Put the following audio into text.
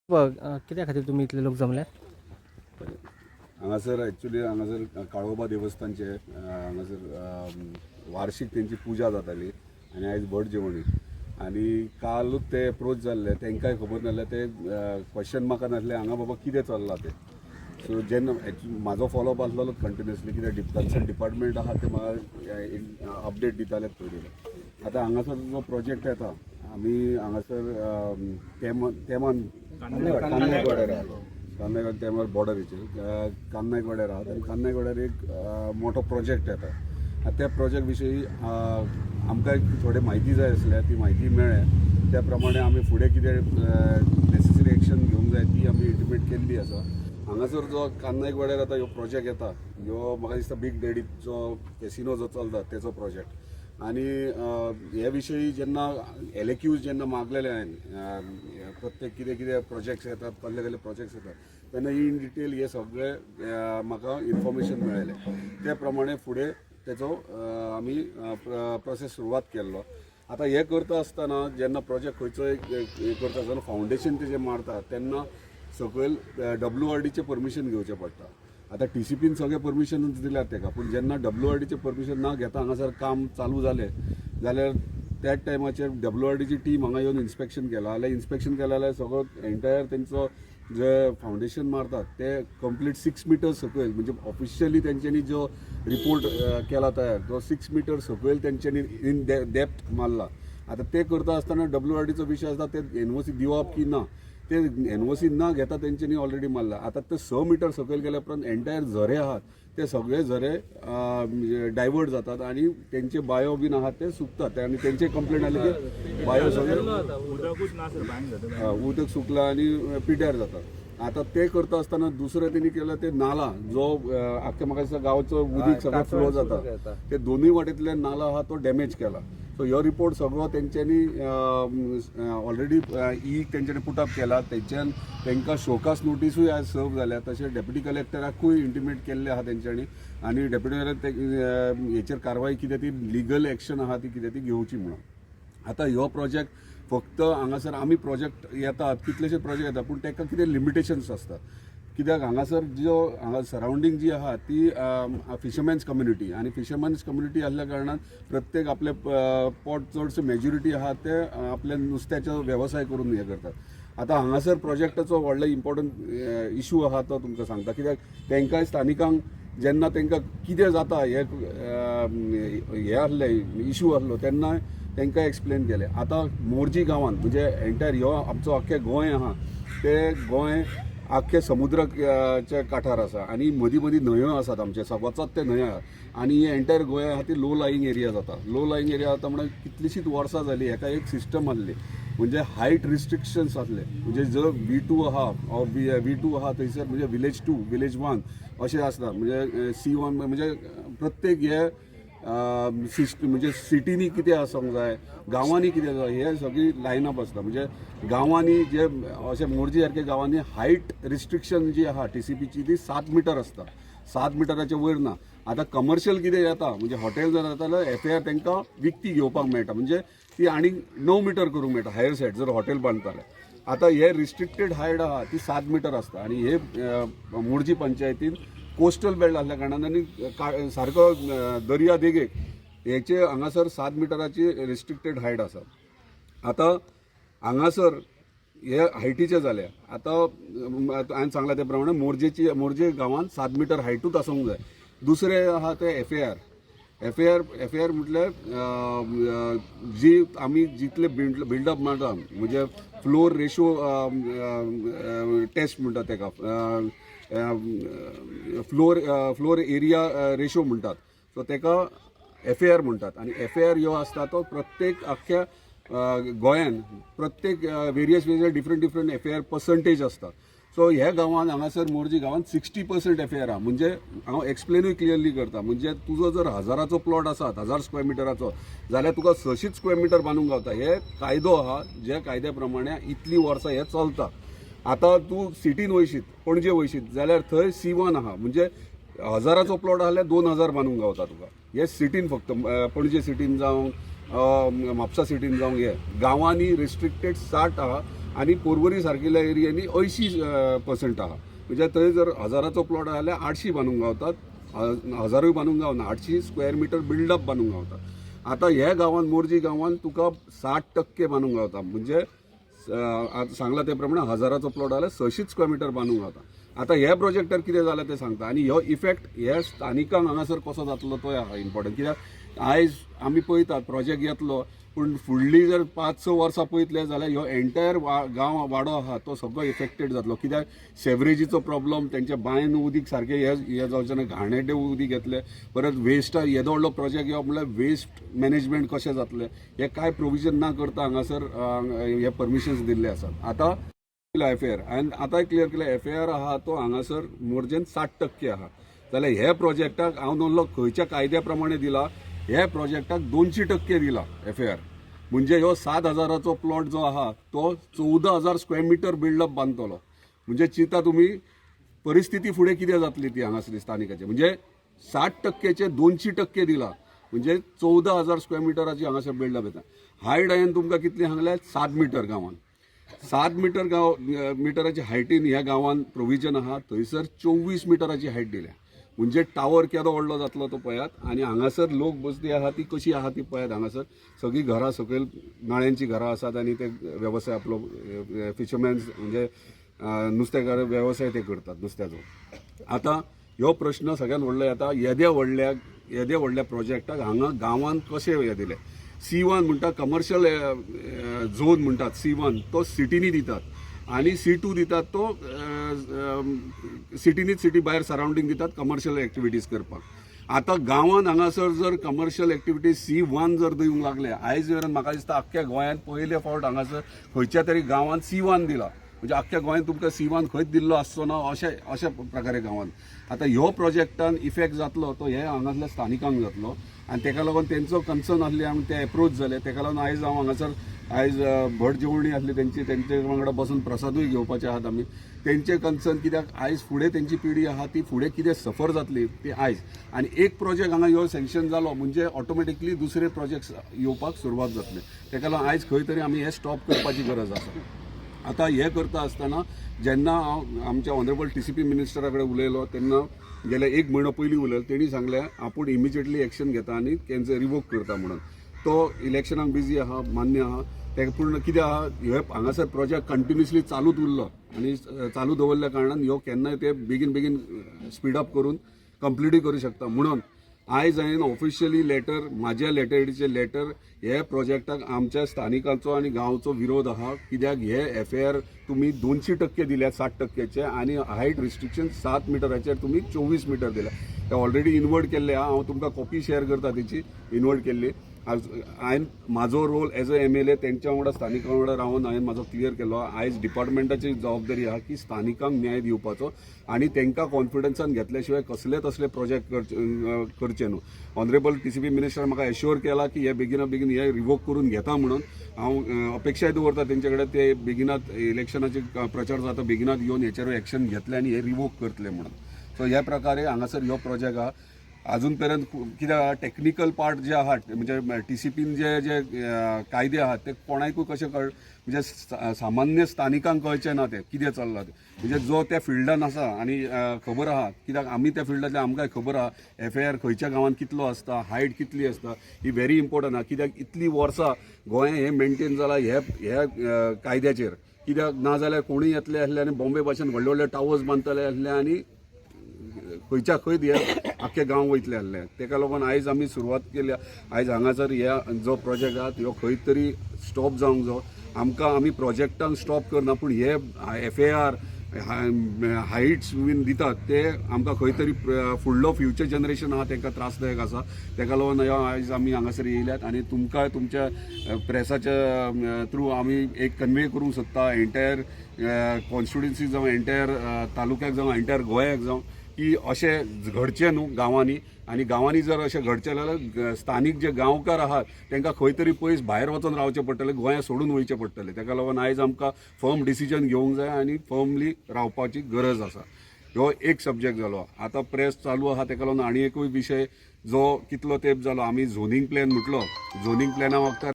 बघ, कित्या खातीर तुमी इतले लोक जमल्यात? हांगासर एक्चुली हांगासर काळोबा देवस्थानचे हांगासर वार्षिक तेंची पुजा जाताली आनी आयज भट जेवणी आनी कालूच ते एप्रोच जाल्ले. तांकांय खबर नासलें, ते क्वेश्चन म्हाका नासलें हांगा बाबा कितें चल्लां तें. सो जेन्ना actually म्हाजो फॉलोअप आसलेलो कंटिन्युअसली, कित्याक कन्सर्न डिपार्टमेंट आहा ते म्हाका अपडेट दिताले पयलीं. आतां हांगासर जो प्रोजेक्ट येता, आमी हांगासर तेमान कान्नायकवाड्यार आहा, कान्नायवाड तेमार बॉर्डरीचेर कान्नायकवाड्यार आहा आनी कान्नायवाड्यार एक मोठो प्रोजेक्ट येता. आनी त्या प्रोजेक्ट विशयी आमकां एक थोडी म्हायती जाय आसल्या, ती म्हायती मेळ्ळ्या. त्या प्रमाणे आमी फुडें कितें नेसेसरी एक्शन घेवंक जाय ती आमी इंटिमेट केल्ली आसा. हांगासर जो कान्नायकवाड्यार आतां ह्यो प्रोजेक्ट येता, ह्यो म्हाका दिसता बीग डॅडीचो कॅसिनो जो चलता तेचो प्रोजेक्ट. आनी हे विशयी जेन्ना एलएक्यूज जेन्ना मागलेले हांवें, प्रत्येक कितें कितें प्रोजेक्ट्स येतात, कसले कसले प्रोजेक्ट्स येतात, तेन्ना इन डिटेल हे सगळे म्हाका इन्फॉर्मेशन मेळ्ळें. ते प्रमाणे फुडें तेचो आमी प्रोसेस सुरवात केल्लो. आतां हे करता आसतना जेन्ना प्रोजेक्ट खंयचो एक एक करता आसतना फावंडेशन तेजें मारता तेन्ना सकयल डब्ल्यू आर डीचें परमिशन घेवचें पडटा. आतां टीसीपीन सगळें परमिशन दिल्यात तेका, पूण जेन्ना डब्ल्यू आर डीचें परमिशन ना घेता हांगासर काम चालू जालें जाल्यार त्याच टायमाचेर डब्ल्यू आर डीची टीम हांगा येवन इन्स्पेक्शन केलां जाल्यार, इन्स्पेक्शन केलें जाल्यार सगळो एंटायर तेंचो जे फावंडेशन मारतात ते कंप्लीट 6 मिटर सकयल, म्हणजे ऑफिशियली तेंच्यांनी जो रिपोर्ट केला तयार तो 6 मिटर सकयल तेंच्यांनी इन डेप्थ मारला. आतां ते करता आसतना डब्ल्यू आर डीचो विशय आसता, ते एनओसी दिवप की ना. ते एनओसी ना घेता तेंच्यांनी ऑलरेडी मारला. आतां ते 6 मिटर सकयल गेल्या उपरांत एंटायर झरे आहात ते सगळे झरे डायवर्ट जातात आनी तेंचे बायो बीन आहात ते सुकतात आनी तेंचे कंप्लेन आले की बायो सगळे उदकूच ना सर, बांयन जाता. उदक सुकला आनी पिड्यार जाता. आतां ते करता आसतना दुसरें तेणी केलें ते नाला जो आख्खे म्हाका दिसता गांवचो उदीक सगळें फ्लो जाता, ते दोनूय वाटेंतल्यान नाला आहा तो डॅमेज केला. सो ह्यो रिपोर्ट सगळो तेंच्यांनी ऑलरेडी ई तेंच्यांनी पुटअप केला. तेंच्यान तांकां शोकास नोटिसूय आज सर्व जाल्या. तशें डेप्युटी कलेक्टराकूय इंटिमेट केल्लें आहा तेंच्यांनी आनी डेप्युटी कलेक्टर हेचेर कारवाय कितें ती लिगल एक्शन आहा ती कितें ती घेवची म्हणून. आतां ह्यो प्रोजेक्ट फक्त हांगासर आमी प्रोजेक्ट येतात, कितलेशे प्रोजेक्ट येतात, पूण ताका कितें लिमिटेशन्स आसतात, कित्याक हांगासर ज्यो हांगा सरावंडींग जी आहा ती फिशरमॅन्स कम्युनिटी आनी फिशरमॅन्स कम्युनिटी आसल्या कारणान प्रत्येक आपले पोट चडशे मेजॉरिटी आहा ते आपल्या नुस्त्याचो वेवसाय करून हे करतात. आतां हांगासर प्रोजेक्टाचो व्हडलो इम्पॉर्टंट इशू आहा तो तुमकां सांगता, कित्याक तांकां स्थानिकांक जेन्ना तांकां कितें जाता हे हे आसले इशू आसलो तेन्ना तांकां एक्सप्लेन केलें. आतां मोरजी गांवांत, म्हणजे एंटायर ह्यो आमचो अख्खें गोंय आहा ते गोंय आख्खे समुद्राच्या काठार आसा आनी मदीं मदीं न्हंयो आसात आमचे, वचत ते न्हंयो आहात आनी हे एंटायर गोंय आहा ती लो लाईंग एरिया जाता. लो लाईंग एरिया जाता म्हणून कितलीशीच वर्सां जाली हेका एक सिस्टम आसली, म्हणजे हायट रिस्ट्रिक्शन्स आसले. म्हणजे जर V2 आहा ऑर V2 आहा थंयसर, म्हणजे विलेज 2, विलेज 1 अशें आसता, म्हणजे C1, म्हणजे प्रत्येक हे सिस्टम, म्हणजे सिटीनी कितें आसूंक जाय, गांवांनी कितें जाय, हे सगळी लायनअप आसता. म्हणजे गांवांनी जे अशें मोरजी सारक्या गांवांनी हायट रिस्ट्रिक्शन जी आहा टीसीपीची ती 7 मिटर आसता, 7 मिटराच्या वयर ना. आतां कमर्शियल कितें येता, म्हणजे हॉटेल जर जाता जाल्यार एफएआर तांकां विकती घेवपाक मेळटा, म्हणजे ती आनीक 9 मिटर करूंक मेळटा हायर सायड जर हॉटेल बांदता जाल्यार. आतां हे रिस्ट्रिक्टेड हायट आहा ती 7 मिटर आसता आनी हे मोरजी पंचायतीन कोस्टल बेल्ट आसल्या कारणान आनी सारको दर्या देगेक हेचे हांगासर 7 मिटराची रिस्ट्रिक्टेड हायट आसा. आतां हांगासर हे हायटीचे जाले. आतां हांवें सांगलां ते प्रमाणे मोरजे गांवांत 7 मिटर हायटूच आसूंक जाय. दुसरें आहा ते एफएआर. एफएआर म्हटल्यार जी आमी जितले बिल्डअप मारता, म्हणजे फ्लोर रेशो टेस्ट म्हणटा तेका, फ्लोर एरिया रेशो म्हणटात, सो तेका एफएआर म्हणटात. आनी एफएआर ह्यो आसता तो प्रत्येक आख्ख्या गोंयान प्रत्येक various various different different FAR percentage आसता. सो ह्या गांवांत हांगासर मोरजी गांवांत 60% एफएआर आहा. म्हणजे हांव एक्सप्लेनूय क्लियरली करता, म्हणजे तुजो जर हजाराचो प्लॉट आसा, 1000 स्क्वेअर मिटराचो जाल्यार तुका 600 स्क्वेअर मिटर बांदूंक गावता. हे कायदो आहा, ज्या कायद्या प्रमाणे इतलीं वर्सां हें चलता. आतां तूं सिटीन वयशीत, पणजे वयशीत जाल्यार थंय C1 आहा, म्हणजे हजाराचो प्लॉट आसल्यार 2000 बांदूंक गावता तुका. हे सिटीन फक्त, पणजे सिटीन जावं, म्हापसा सिटीन जावं, हे गांवांनी रिस्ट्रिक्टेड 60 आहा. आनी पोरवरी सारकिल्ल्या एरियांनी 80% आहा. म्हणजे थंय जर हजाराचो प्लॉट आहा जाल्यार 800 बांदूंक गावतात, हजारूय बांदूंक गावना, 800 स्क्वेअर मिटर बिल्डअप बांदूंक गावता. आतां ह्या गांवांत, मोरजी गांवांत तुका 60% बांदूंक गावता. म्हणजे आतां सांगला ते प्रमाणे हजाराचो प्लॉट जाल्यार 600 स्क्वेअर मिटर बांदूंक गावता. आतां ह्या प्रोजेक्टार कितें जालां तें सांगता आनी हो इफेक्ट ह्या स्थानिकांक हांगासर कसो जातलो तो आहा इम्पॉर्टंट. कित्याक आयज आमी पळयतात प्रोजेक्ट येतलो, पूण फुडली जर 5-6 वर्सां पळयतले जाल्यार ह्यो एंटायर गांव वाडो आहा तो सगळो इफेक्टेड जातलो. कित्याक सेवरेजीचो प्रॉब्लम, तेंच्या बांयन उदीक सारकें हें हें जावचें ना, घाणेरडें उदीक येतलें. परत वेस्टा येदो व्हडलो प्रोजेक्ट येवप म्हणल्यार वेस्ट मॅनेजमेंट कशें जातलें, हें कांय प्रोविजन ना करता हांगासर हे परमिशन्स दिल्ले आसात. आतां एफ ए आर हांवें आतांय क्लियर केलें, एफ ए आर आहा तो हांगासर मोरजेन 60% आहा. जाल्यार ह्या प्रोजेक्टाक हांव म्हणलो खंयच्या कायद्या प्रमाणे दिला, ह्या प्रोजेक्टाक 200% दिला एफ ए आर. म्हणजे ह्यो 7 हजाराचो प्लॉट जो आहा तो 14,000 स्क्वेअर मिटर बिल्डअप बांदतलो. म्हणजे चिंता तुमी परिस्थिती फुडें कितें जातली ती हांगासरली स्थानिकाची. म्हणजे 60 टक्केचे 200% दिला म्हणजे 14,000 स्क्वेअर मिटराची हांगासर बिल्डअप येता. हायट हांवें तुमकां कितली सांगल्या? 7 मिटर. गांवान 7 मिटर गांव मिटराची हायटीन ह्या गांवान प्रोविजन आहा, थंयसर 24 मिटराची हायट दिल्या. म्हणजे टावर केदो व्हडलो जातलो तो पळयात आनी हांगासर लोक बसती आहा ती कशी आहा ती पळयात. हांगासर सगळीं घरां सकयल नाळ्यांचीं घरां आसात आनी ते वेवसाय आपलो फिशरमॅन्स म्हणजे नुस्तेकार वेवसाय ते करतात नुस्त्याचो. आतां ह्यो प्रश्न सगळ्यात व्हडलो येता, येद्या व्हडल्या प्रोजेक्टाक हांगा गांवांत कशें हें दिलें? सी 1 म्हणटा, कमर्शियल झोन म्हणटात सी 1, तो सिटीनी दितात आनी सी 2 दितात तो सिटीनीच, सिटी भायर सरावंडींग दितात कमर्शियल एक्टिविटीज करपाक. आतां गांवांत हांगासर जर कमर्शियल एक्टिविटीज सी 1 जर दिवंक लागले, आयज मेरेन म्हाका दिसता आख्ख्या गोंयांत पयले फावट हांगासर खंयच्या तरी गांवांत सी 1 दिला. म्हणजे आख्ख्या गोंयांत तुमकां सी 1 खंयच दिल्लो आसचो ना अशें अशा प्रकारे गांवांत. आतां ह्यो प्रोजेक्टान इफेक्ट जातलो तो हे हांगासल्या स्थानिकांक जातलो आनी तेका लागून तेंचो कन्सर्न आसली, आमी ते एप्रोच जाले. तेका लागून आयज हांव हांगासर आयज भट जेवणी आसली तेंची, तेंचे वांगडा बसून प्रसादूय घेवपाचे आहात आमी. तेंचे कन्सर्न कित्याक आयज फुडें तेंची पिढी आहा ती फुडें कितें सफर जातली ती आयज. आनी एक प्रोजेक्ट हांगा ह्यो सँक्शन जालो म्हणजे ऑटोमॅटिकली दुसरे प्रोजेक्ट्स येवपाक सुरवात जातली. तेका लागून आयज खंय तरी आमी हें स्टॉप करपाची गरज आसा. आतां हें करता आसतना जेन्ना हांव आमच्या ऑनरेबल टीसीपी मिनिस्टरा कडेन उलयलो तेन्ना, गेले एक म्हयनो पयलीं उलयलो, तेणी सांगलें आपूण इमिजिएटली एक्शन घेता आनी कॅन्सल रिवोक करता म्हणून. तो इलेक्शनाक बिजी आहा, मान्य आहा तेका, पूण कितें आहा, हे हांगासर प्रोजेक्ट कंटिन्युअसली चालूच उरलो आनी चालू दवरल्या कारणान ह्यो केन्नाय ते बेगीन बेगीन स्पीड अप करून कंप्लिटूय करूं शकता. म्हणून आयज हांवें ऑफिशियली लेटर, म्हाज्या लेटरीचें लेटर, हे प्रोजेक्टाक आमच्या स्थानिकांचो आनी गांवचो विरोध आहा. कित्याक हे एफ ए आर तुमी 200% दिल्यात 60 टक्क्याचे आनी हायट रिस्ट्रिक्शन 7 मिटराचेर तुमी 24 मिटर दिल्या. ते ऑलरेडी इन्वर्ट केल्ले आहा. हांव तुमकां कॉपी शेअर करता तेची इन्वर्ट केल्ली. आज हांवें म्हाजो role as a MLA तेंच्या वांगडा, स्थानिकां वांगडा रावन हांवें म्हाजो क्लियर केलो. आयज डिपार्टमेंटाची जबाबदारी आहा की स्थानिकांक न्याय दिवपाचो आनी तांकां कॉन्फिडन्सान घेतल्या शिवाय कसले तसले प्रोजेक्ट करचे न्हू. ऑनरेबल टीसीपी मिनिस्टर म्हाका एश्योर केला की हे बेगिना बेगीन हे रिवोक करून घेता म्हणून. हांव अपेक्षाय दवरता तेंचे कडेन, ते बेगिनात इलेक्शनाचे प्रचार जाता बेगिनात येवन हेचेर एक्शन घेतले आनी हे रिवोक करतले म्हणून. सो ह्या प्रकारे हांगासर ह्यो प्रोजेक्ट आहा. अजून पर्यंत कित्याक टॅक्निकल पार्ट जे आहात, म्हणजे टीसीपीन जे जे कायदे आहात ते कोणाकूय कशें कळ, म्हणजे सामान्य स्थानिकांक कळचें ना तें कितें चल्लां तें. म्हणजे जो त्या फिल्डान आसा आनी खबर आहा, कित्याक आमी त्या फिल्डांतले, आमकांय खबर आहा एफ ए आर खंयच्या गांवांत कितलो आसता, हायट कितली आसता, ही व्हेरी इम्पॉर्टंट आहा. कित्याक इतली वर्सां गोंय हें मेंटेन जालां ह्या ह्या कायद्याचेर. कित्याक ना जाल्यार कोणूय येतले आसले आनी बॉम्बे भाशेन व्हडले व्हडले टावर्स बांदतले आसले आनी खंयच्या खंय हे आख्खे गांव वयतले आसले. तेका लागून आयज आमी सुरवात केल्या. आयज हांगासर ह्या जो प्रोजेक्ट आहा ह्यो खंय तरी स्टॉप जावंक जायो. आमकां आमी प्रोजेक्टांक स्टॉप करना, पूण हे एफ ए आर हायट्स बीन दितात ते आमकां खंय तरी फुडलो फ्युचर जनरेशन आहा तांकां त्रासदायक आसा. तेका लागून ह्यो आयज आमी हांगासर येयल्यात आनी तुमकां तुमच्या प्रेसाच्या थ्रू आमी एक कन्वे करूंक सोदता एंटायर कॉन्स्टिट्युन्सी जावं, एंटायर तालुक्याक जावं, एंटायर गोंयाक जावं, की अशें घडचें न्हू गांवांनी. आनी गांवांनी जर अशें घडचें जाल्यार स्थानीक जे गांवकार आहात तांकां खंय तरी पयस भायर वचून रावचें पडटलें, गोंया सोडून वयचें पडटलें. तेका लागून आयज आमकां फर्म डिसिजन घेवंक जाय आनी फर्मली रावपाची गरज आसा. ह्यो एक सब्जेक्ट जालो. आतां प्रेस चालू आहा, तेका लागून आनी एकूय विशय जो कितलो तेंप जालो आमी झोनींग प्लॅन म्हटलो, झोनींग प्लॅना वखदार